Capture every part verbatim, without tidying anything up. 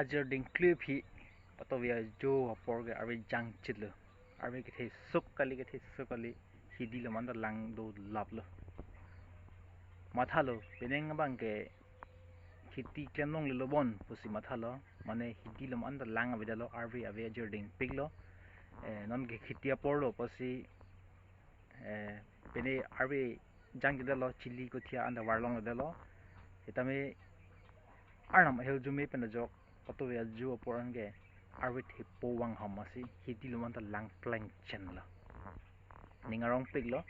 Ajir dingklip hi patove ajo apor ke arve jangchitlo. Arve kethe suk kali, kethe suk kali, hidi lom anta lang dolaplo. Mathalo, penang abang ke kheti klem longlelo bon pusi mathalo. Mane hidi lom anta lang avedetlo, arve ave ajir dingpiklo. Eh, non ke kheti aporlo pusi, eh, pene arve jangchitlo, chili kothia anta varlongledetlo. Setame Arnam ahirjume pen ajok patove ajo apor an ke arve thepo vang ham asi hidi lom anta lang plengchenlo. Ning arongpiklo.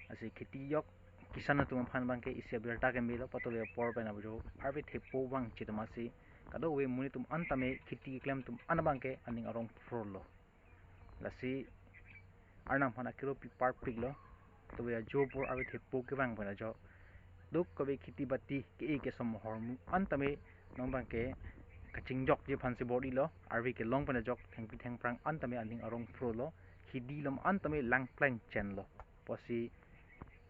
Lasi kheti yok kisan atum aphan abang ke isi abirta kemelo, patove apor pen ajo arve thepo vangchit atum asi kadokave monit atum anta me kheti keklem atum an abang ke aning arongphrolo. Lasi Arnam aphan akero pi parpiklo. Patove ajo apor arve thepo kevang pen ajok kadokave kheti bati ke-e kesom ahormu anta me non abang ke kachingjokji aphansi bor-ilo. Arve kelong pen ajok thengpi thengphrang anta me aning arongphrolo. Hidi lom anta me lang plengchenlo. Pusi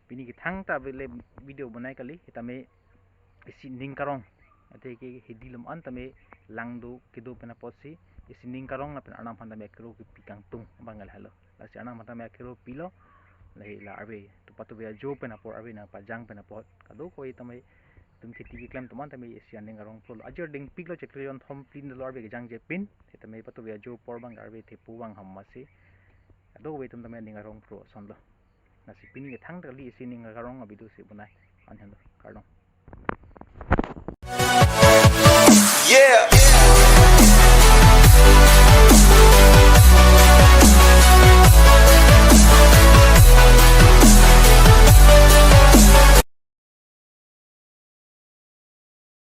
pini kethang ta avele video bonai kali, setame isi ning karong. Athe ke hidi lom anta me lang do kedo pen apotsi isi ning karong lapen Arnam aphan tame akero kepi kangtung abang lahelo. Lasi Arnam aphan tame akero pilo. Lahei la arve, tu patove ajo pen apor arve nangpajang pen apot kadokave tame itum kheti keklem atum anta me isi aning arongphrolo. Ajir dingpiklo, chiklo jonthom plin dolo arve kejangje pen. Setame patove ajo apor abang arve thepo vang ham asi kadokave atum tame aning arongphro asonlo. Lasi pini kethang ta kali, isi ning karong avideo si bonai. An henlo, kardom. Yeah,